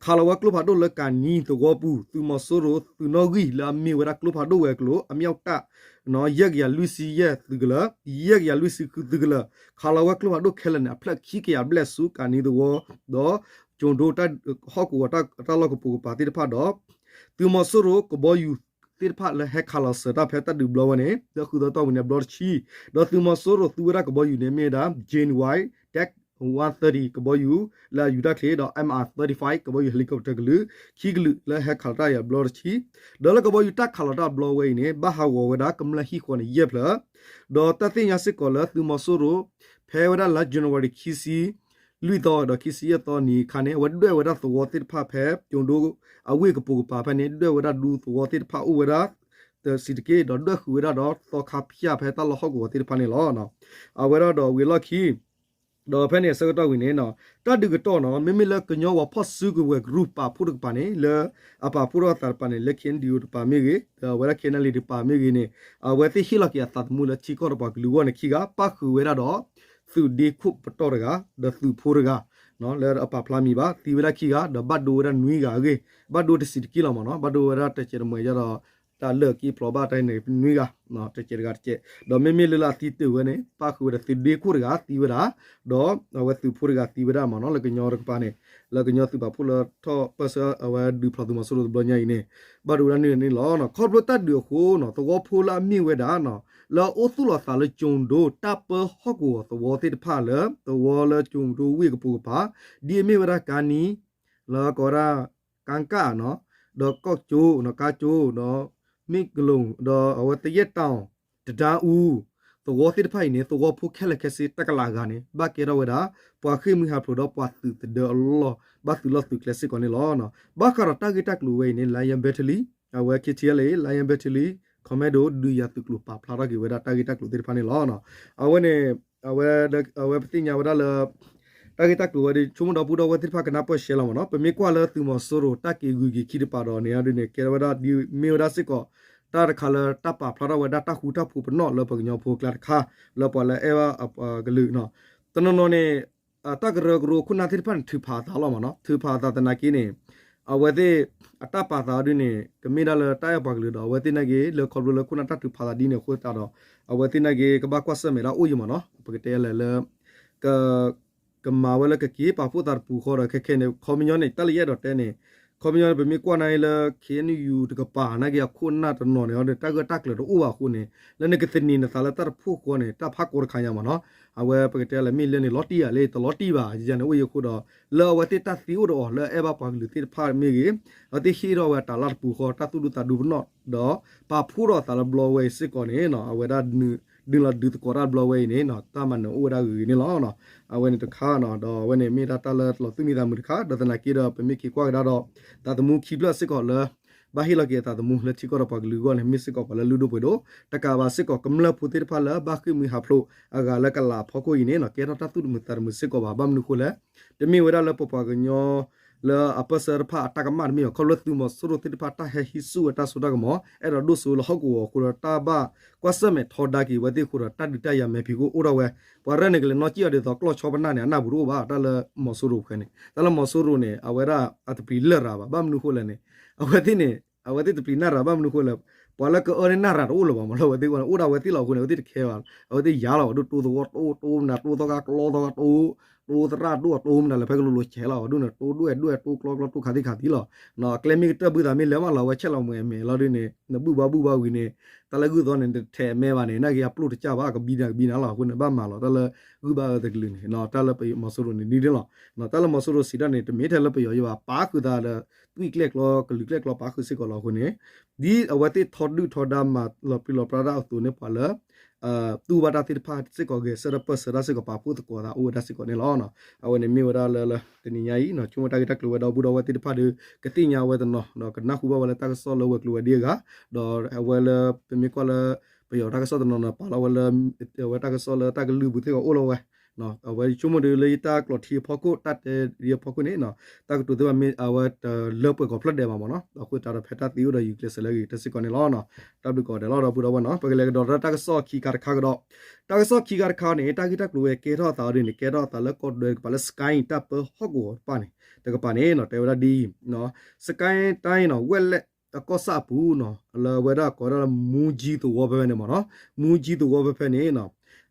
ခးလီၤဝဲကျိဖးဒိၣ်လၢကၤနံသဝီပူၤ သုးမီၤစိရိၤသုးနီၣ်ဂံၢ်လၢအမ့ၢ်ဝဲဒၣ်ကျိဖးဒိၣ်ဝဲၤကျိၤ အမြောက်တပ် ယဲၢ်ကယၤလွံၢ်ဆံယဲၢ်သုးကလၢၤ ယဲၢ်ကယၤလွံၢ်ဆံဃုသုးကလၢၤ ခးလီၤဝဲကျိဖးဒိၣ်ခဲလၢာ်န့ၣ် အဖျၢၣ်ခံကယၤဘျဲၣ်ဆူကၤနံသဝီ ဒီးကၠိၤဒိ ဟီၣ်ကဝီၤတၢ်လီၢ်ကပိာ်ကပၤသ့ၣ်တဖၣ်ဒီး သုးမီၤစိရိၤကဘီယူၤသ့ၣ်တဖၣ်လၢဟဲခးလီၤစၢၤတၢ်ဖဲတၢ်ဒုးဘျီဝဲန့ၣ် လၢဃုသီတီၢ်ပူၤန့ၣ် ဘျီတဆံ ဒီးသုးမီၤစိရိၤသူဝဲဒၣ်ကဘီယူၤန့ၣ် မ့ၢ်ဝဲဒၣ် January Tech one thirty ကဘီယူၤ လၢအယူၤတၢ်ချ့ ဒီး M R thirty-five ကဘီယူၤ helicopter ကလုာ် ခံကလုာ်လၢဟဲခးလီၤတၢ်အံၤဘျီတဆံ ဒီးလၢကဘီယူၤတၢ်ခးလီၤတၢ်ဘျီဝဲအံၤန့ၣ် ဘၣ်ဟးဂီၤဝဲဒၣ်ကမျၢၢ်ဟံၣ်ဃီန့ၣ် ယဲၢ်ဖျၢၣ် ဒီးတၢ်သ့ၣ်ညါစ့ၢ်ကီးလၢသုးမီၤစိရိၤ ဖဲဝဲဒၣ်လါ January ခံဆံလွံၢ်သီ ဒီးခံဆံယဲၢ်သီနံၤအခါန့ၣ် အဝဲဒွဲၣ်ဝဲဒၣ်သဝီသ့ၣ်တဖၣ်ဖဲ ကၠိၤဒိအဝ့ၢ်ကပိာ်ကပၤဖဲန့ၣ် ဒွဲၣ်ဝဲဒၣ်ဒူသဝီသ့ၣ်တဖၣ်အိၣ်ဝဲဒၣ် တဆံးတက့ၢ် ဒီးဒွဲၣ်ဃုာ်ဝဲဒၣ်ဒီးသီခါဖၠၣ်ဖဲတၢ်လီၢ်ဟီၣ်ကဝီၤသ့ၣ်တဖၣ်န့ၣ်လီၤ. အဝဲဒၣ်ဒီးဝံၤအလီၢ်ခံ ဒီးဖဲန့ၣ်အဆၢကတီၢ်ဝံၤန့ၣ် တၢ်ဒုးကတီၢ်နီၤ မ့မ့ၢ်လၢကညီဝၤဖီၣ်စုကဝဲၤကရူၢ်ပာ်ဖှိၣ်တကပၤန့ၣ် လၢအပာ်ဖှိၣ်ထီၣ်အသးတကပၤန့ၣ် လၢ K N D O တကပၤမ့ၢ်ဂ့ၤ ဒီးအဝဲဒၣ် K N L A တကပၤမ့ၢ်ဂ့ၤန့ၣ် အဝဲသ့ၣ်ဟ့ၣ်လီၤက့ၤအသးသမူလၢထံကီၢ်ဒီးပှၤကလုာ်အဂီၢ်န့ၣ်ခံဂၤ ပၣ်ဃုာ်ဝဲဒၣ်ဒီး သုးဒ့ခိၣ်ပတီၢ်တဂၤ ဒီးသုးဖိတဂၤ လၢအပာ်ဖျါမံၤဘၣ် သံဝဲဒၣ်ခံဂၤ ဒီးဘၣ်ဒိဝဲဒၣ်နွံဂၤအဂ့ၢ် ဘၣ်ဒိတဆံးတက့ၢ်လီၤမ့ၢ်နီၤ ဘၣ်ဒိဝဲဒၣ်တစဲးတမှဲးယါဒီး တၢ်လၢာ်က့ၤဖျိးဘၣ်တၢ်န့ၣ်နွံဂၤ တစဲးတဂၤတစဲး ဒီးမ့မ့ၢ်လၢလၢအသံတ့ၢ်ဝဲန့ၣ် ပၣ်ဃုာ်ဝဲဒီးသုးဒ့ခိၣ်တဂၤသံဝဲဒၣ် ဒီးအဝဲသုးဖိတဂၤသံဝဲဒၣ်မ့ၢ်နီၤ လၢကညီတကပၤန့ၣ် လၢကညီသုးပာ်ဖှိၣ်လၢထီၣ်ပၢၢ်ဆၢအဝဲဒုးဖျိးသုးမီၤစိရိၤတဘျီညါအံၤန့ၣ် ဘၣ်ဒိဝဲဒၣ်န့ၣ်န့ၣ်လီၤ. ခီဖျိတၢ်ဒုးအဃိနီၤ သဝီဖိလၢအမ့ၢ်ဝဲဒၣ် လၢအအိၣ်သူၣ်လီၤသးလၢကၠိၤဒိ တၢ်ပၢဟီၣ်ကဝီၤသဝီသ့ၣ်တဖၣ်လၢ သဝီလၢကၠိၤဒိဝ့ၢ်ကပိာ်ကပၤ ဒ်အမ့ၢ်ဝဲဒၣ်ကါနံ လၢကိးဝဲဒၣ် ကါကၣ်နီၤ ဒီးကီၢ်ကၠိ ကါကၠိ ဒီး မ့ၢ်ကလိၤ ဒီးအဝဲသယဲၣ်တၢ်အီၤ တဒါအူ သဝီသ့ၣ်တဖၣ်အံၤန့ၣ် သဝီဖိခဲလၢာ်ခဲဆ့တကလးဂၤန့ၣ် ဘၣ်ကဲထီၣ်ဝဲဒၣ် ပှၤဃ့ၢ်မှံဟးဖျိးဒီးပှၤသုးသဒၢအလီၢ် ဘၣ်သုးလီၢ်သုးကျဲစ့ၢ်ကီးန့ၣ်လီၤ. ဘၣ်ဃးဒီးတၢ်ဂ့ၢ်တၢ်ကျိၤဝဲအံၤန့ၣ် Lion Battalion အဝဲ K T L A Lion Battalion Commando ဒုးယၤသုးကျိၤပာ်ဖျါထီၣ်က့ၤဝဲဒၣ်တၢ်ဂ့ၢ်တၢ်ကျိၤသ့ၣ်တဖၣ်န့ၣ်လီၤ. အဝဲန့ၣ် အဝဲ အဝဲပသ့ၣ်ညါဝဲဒၣ်လၢ တၢ်ဂ့ၢ်တၢ်ကျိၤဝဲဒီး ဆိကမိၣ်ဒီပုၢ်ဒီဝဲၢ်သ့ၣ်တဖၣ်ကနၢ်ပၢၢ်ရှဲလီၤမ့ၢ်နီၤ. ပမ့ၢ်ကွၢ်လၢသုးမီၤစိရိၤတၢ်က့ၤဂုၤက့ၤခံတပၤဒီးန့ၣ်ဒ်န့ၣ် ကဲထီၣ်ဝဲဒၣ်ဒ်မ့ၢ်ဝဲဒၣ်စ့ၢ်ကီး တၢ်တခါလၢတၢ်ပာ်ဖျါထီၣ်ဝဲဒၣ်တၢ်ဃူတၢ်ဖိးပနီၣ်လၢပှၤကညီဖိအကျါတခါ လၢပှၤလၢအအဲၣ်ဘၣ်အကလုာ်နီၤ. တနီၤနီၤန့ၣ် တၢ်ကရၢကရိခိၣ်နၢ်သ့ၣ်တဖၣ်န့ၣ် ထုးဖးအသးလီၤမ့ၢ်နီၤ. ထုးဖးအသးသနာ်က့န့ၣ် အဝဲသ့ၣ်အတၢ်ပာ်သးဒ်န့ၣ် ကမ့ၢ်ဒၣ်လၢတၢ်အဲၣ်ပှၤကလုာ်ဒီး အဝဲသ့ၣ်နာ်က့ လၢခီဖျိလၢခိၣ်နၢ်တၢ်ထုးဖးသးဒ်န့ၣ်အဃိသတးဒီး အဝဲသ့ၣ်နာ်က့ကဘၣ်ကွၢ်ဆၢၣ်မဲာ်ဒၣ်အိၣ်ယံၤမ့ၢ်နီၤ. ပကတဲလဲၣ်လၢ က ကမၤဝဲလၢကက့ၤပာ်ဖှိၣ်သးတပူၤဃီဒီး ခဲခဲန့ၣ် ခီပညီန့ၣ် တၢ်လၢယအဲၣ်ဒိးတဲန့ၣ် ခီပညီန့ၣ် ပမ့ၢ်ကွၢ်နာ်က့လၢ K N U တကပၤနာ်က့အခိၣ်နၢ်တနီၤန့ၣ် တၢ်ဂၢၢ်တၢ်ကျၢၤတအိၣ်ဘၣ်အဃိန့ၣ် လၢနကသန့ၤနသးလၢတၢ်တဖှိၣ်ဃီန့ၣ် တၢ်ဖးကိးတခါညါမ့ၢ်နီၤ. အဝဲပကတဲလဲၣ် မ့ၢ်လၢန့ၣ် လီၤတံၢ်ဧါလဲၣ် တလီၤတံၢ်ဘၣ် ယယၤန့ၣ်အိၣ်ယံၤအဃိဒီး လၢအဝဲသ့ၣ်တၢ်သံအိၣ်ဒီးအီၤ လၢအအဲၣ်ဘၣ်ပှၤကလုာ်သ့ၣ်တဖၣ်မ့ၢ်ဂ့ၤ အဝဲသ့ၣ်ဟ့ၣ်ထီၣ်ဝဲတၢ်လၢတပူၤဃီ တၢ်သူၣ်ဒူသးဒူပနီၣ်ဒီး ပာ်ဖှိၣ်ထီၣ်အသးလၢဘျီဝဲအံၤစ့ၢ်ကီးန့ၣ် အဝဲဒၣ် ဒုးလီၤဒုးသကိးတၢ်ဘျီဝဲအံၤန့ၣ် တၢ်မၤနၢၤအိၣ်ဝဲဒၣ်ဂ့ၤဂ့ၤန့ၣ်လီၤ. အဝဲန့ၣ်တခါနီၤ ဒီးအဝဲန့ၣ်မ့ၢ်ဒၣ်တၢ်လၢလီၤသူၣ်မံသးမုာ်တခါ ဒီးသနာ်က့ဒီး ပမ့ၢ်က့ၤကွၢ်ကဒါဒီး သးသမူခံဖျၢၣ်စ့ၢ်ကီးလၢ ဘၣ်ဟ့ၣ်လီၤက့ၤအသးသမူလၢထံကီၢ်ဒီးပှၤကလုာ်အဂီၢ်န့ၣ် မ့ၢ်စ့ၢ်ကီးပှၤလၢလုၢ်ဒိၣ်ပှ့ၤဒိၣ် တကးဘၣ်စ့ၢ်ကီး ကမျၢၢ်ဖိသ့ၣ်တဖၣ်လၢဘၣ်ဃ့ၢ်မှံဟးဖျိးအဂၤလၢကလးအဖီခိၣ်အံၤန့ၣ်နီၤ ကဲထီၣ်တၢ်သူၣ်တမုာ်သးတမုာ်စ့ၢ်ကီးဘၣ်. ဘၣ်မနုၤအဃိလဲၣ် တမ့ၢ်ဝဲဒၣ်လၢပပှၤကညီ လၢအပၢၢ်ဆၢတဖၣ်အတၢ်ကမၣ်တမ့ၢ်ဘၣ် ခီဖျိသုးမီၤစိရိၤသ့ၣ်တဖၣ်တၢ်ဟဲဟံးဆူၣ်ဝဲတၢ်စိတၢ်ကမီၤ အဲၣ်ဒိးဒိၣ်စိလၢဟီၣ်ကဝီၤအဃိဒီး တၢ်ဘၣ်ကွၢ်ဆၢၣ်မဲာ်ထီဒါက့ၤဝဲသ့ၣ်အဃိဒီး တၢ်ဒုးတၢ်ယၤမဲာ်ဖံးခိၣ်အိၣ်ထီၣ်ဝဲ ပှၤရဲၣ်န့ၣ်ကလဲၤနီၣ်စံၣ်အီၤဒ်သိးကျီၢ်ဆီပနၢ်န့ၣ် အနၢ်ပူၤတအိၣ်ဘၣ် တၢ်လၢမီၤစိရိၤဖဲန့ၣ် တၢ်လၢမီၤစိရိၤန့ၣ် အဝဲဒၣ်အတပျံၤလၢၢ်ရၤဘၣ် ဘၣ်မနုၤအဃိလဲၣ်န့ၣ် အဝဲသ့ၣ်န့ၣ် အဝဲသ့ၣ်တပျံၤနၢ်ရၤ ဘၣ်မနုၤအဃိလဲၣ် ပှၤလၢကအၢန့ၣ်နၢ်ရၤတအိၣ်လၢၤဘၣ်မး လၢအဝဲသ့ၣ်အဂီၢ်န့ၣ် အိၣ်ဒၣ်ဝဲသ့ၣ်လီၤအဃိန့ၣ် အဝဲသ့ၣ်တခဲဘၣ် အဝဲသ့ၣ်ယၤလီၤ ဝဲဒိၣ်တိသဝီတိ တိမနုၤ တိသီခါကျီသီခါတိ တိသရၣ်ဒိၣ်အတိမနုၤလၢ ဖဲကလိၤလိၤဆဲးလီၤ အဝဲဒိၣ်န့ၣ် တိဒွဲၣ်ဒွဲၣ် တိကျီကျီ တိခးသံခးသံလီၤ အကျဲမ့ၢ်ကတၢၢ်ဘုသးမ့ၢ်လဲၤမးလီၤ အဝဲဆဲးလီၤမွဲၤမဲာ်လီၤဒ်န့ၣ် နဘူၣ်ဘါဘူၣ်ဘါဝံၤန့ၣ် တၢ်လၢဂုၢ်သီန့ၣ် တထဲးမဲဘၣ်န့ၣ် နာ်က့အပျိၢ်တကၢ်ဘၣ် ကဘံနၤကဘံနၤလီၤအဃိန့ၣ် ဘၣ်မၤလီၤ တၢ်လၢဂုၢ်ဘၣ်အၢတကလုာ်န့ၣ် တၢ်လၢပမီၤစိရိၤန့ၣ်ဒ်န့ၣ်လီၤ တၢ်လၢမီၤစိရိၤစံးတၢ်န့ၣ် တမ့ၢ်ထဲလၢပယီၤယဘၣ် ပာ်ဃုာ်သးဒီး သွံၣ်ကျဲၣ်ကျီ ကလုာ်ကျဲၣ်ကျီပာ်ဃုာ်စ့ၢ်ကီးလီၤအဃိန့ၣ် ဒ်အဝဲသ့ၣ်ထီဒုၣ်ထီဒါမၤလီၤပြံလီၤပြါတၢ်အသိးန့ၣ် ပှၤလၢ သူၣ်ဘၣ်တၢ်သ့ၣ်တဖၣ်စ့ၢ်ကီးဂဲၤဆၢထၢၣ်ပၢၢ်ဆၢတၢ်စ့ၢ်ကီး ပာ်ဖှိၣ်သကိးသးအိၣ်ဝဲဒၣ်စ့ၢ်ကီးန့ၣ်လီၤ. အဝဲန့ၣ်မ့ၢ်ဝဲဒၣ်လၢ လၢ တနံၤညါအံၤ ဆိကမိၣ်တၢ်ဂ့ၢ်တၢ်ကျိၤဝဲဒီပုၢ်ဒီဝဲၢ်သ့ၣ်တဖၣ်ဒီး ကသ့ၣ်ညါဝဲတနီၤ ဒီးကနၢ်ဟူဘၣ်ဝဲလၢတၢ်ကစီၣ်လၢဝဲၤကျိၤဝဲၤဒ့အဂၤ ဒီးအဝဲလၢ ပမ့ၢ်ကွၢ်လၢ ပယီၤတၢ်ကစီၣ်တနီၤနီၤ ပာ်လီၤဝဲလၢ အဝဲတၢ်ကစီၣ်လၢတၢ်ကလုၢ်ပူၤသ့ၣ်ကီးအိၣ်လီၤဝဲ အဝဲဆိကမိၣ်ဒီးလၢယတၢ်ကျိးထံအဖီခိၣ် တၢ်တဲဒ်အဖီခိၣ်န့ၣ် တၢ်ကတိၤသ့ၣ်တဖၣ်မ့ၢ်အဝဲတလၢပှဲၤကီးဖျၢၣ်ဒဲးဘၣ်မးနီၤ အဃိသတးဒီးဖဲတၢ်သံအိၣ်ဒီးယုၢ်ကျဲးစၢးလၢအဂ့ၤတၢ်စ့ၢ်ကီးန့ၣ်လီၤ. တၢ်ဘျုးကီးဒဲးလီၤဒီပုၢ်ဒီဝဲၢ်နီၤ ပကလဲၤကဒီးတၢ်ကစီၣ်ခံခါတခါကဒီး တၢ်ကစီၣ်ခံခါတခါန့ၣ် တၢ်ဂ့ၢ်တၢ်ကျိၤဝဲကဲထီၣ်အသးဒ်န့ၣ် ကဲထီၣ်အသးလၢကီၢ်ဒွဲကပၤလၢ Sky တၢ်ပၢဟီၣ်ကဝီၤတဖၣ်န့ၣ် တကပၤန့ၣ်နီၤ တဲဝဲဒၣ်ဒ်အံၤ Sky တၢ်အံၤနီၤ ဝဲလဲၣ် အကီၢ်ဆၣ်အပူၤနီၤ လၢအဝဲဒၣ်ကိးဝဲဒၣ်လၢ မူကၠံသဝီဖဲဖဲန့ၣ်မးနီၤ မူကၠံသဝီဖဲဖဲန့ၣ်နီၤ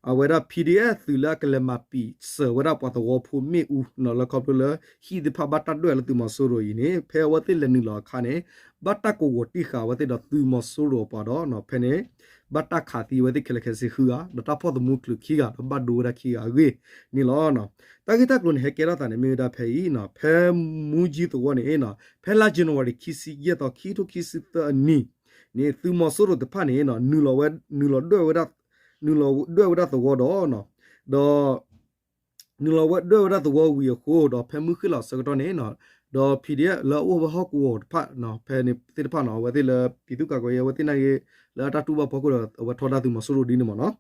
အဝဲဒၣ် P D F သုးလၢအကလဲၤမၤပံာ်စၢၤဝဲဒၣ်ပှၤသဝီဖိမ့ၣ်အူနီၤ လၢခီဖျိလၢဟံၣ်သ့ၣ်တဖၣ်ဘၣ်တၢ်ဒွဲၣ်လၢသုးမီၤစိရိၤအံၤန့ၣ် ဖဲအဝဲသ့ၣ်လဲၤနုာ်လီၤအခါန့ၣ် ဘၣ်တၢ်ကဝီၤတံၢ်ဃာ်အဝဲသ့ၣ်ဒီးသုးမီၤစိရိၤအပှၤဒီး ဖဲန့ၣ် ဘၣ်တၢ်ခးသံအဝဲသ့ၣ်ခဲလၢာ်ခဲဆ့ဃုဂၤ ဒီးတၢ်ဖီၣ်သမူချုးခံဂၤ ဒီးဘၣ်ဒိဝဲဒၣ်ခံဂၤအဂ့ၢ်န့ၣ်လီၤ. တၢ်ဂ့ၢ်တၢ်ကျိၤန့ၣ် ဟဲကဲထီၣ်သးန့ၣ် မ့ၢ်ဝဲဒၣ်ဖဲအံၤနီၤ ဖဲမူကၠံသဝီန့ၣ်နီၤ ဖဲလါ January ခံဆံယဲၢ်သီ ခံထိခံဆံသၢအနံၣ်န့ၣ် သုးမီၤစိရိၤတဖၣ်န့ၣ်နီၤ နုာ်လီၤဝဲ နုာ်လီၤဒွဲၣ်ဝဲဒၣ် နုာ်လီၤဒွဲၣ်ဝဲဒၣ်သဝီဒီး ဒီး နုာ်လီၤဝဲဒွဲၣ်ဝဲဒၣ်သဝီဝံၤအဃိ ဒီးဖဲမုၢ်ဃ့ၢ်လီၤဆၢကတီၢ်န့ၣ်နီၤ ဒီး P D F လၢအအိၣ်ဝဲဟီၣ်ကဝီၤတဖၣ် ဖဲန့ၣ်သ့ၣ်တဖၣ်နီၤ အဝဲသ့ၣ်လၢ ပြည်သူ့ကာကွယ်ရေး အဝဲသ့ၣ်နာ်က့ လၢအတၢ်တူၢ်ဘၣ်ဖီခိၣ်ဒီး အဝဲထီဒါသုးမီၤစိရိၤဒ်န့ၣ်မးနီၤ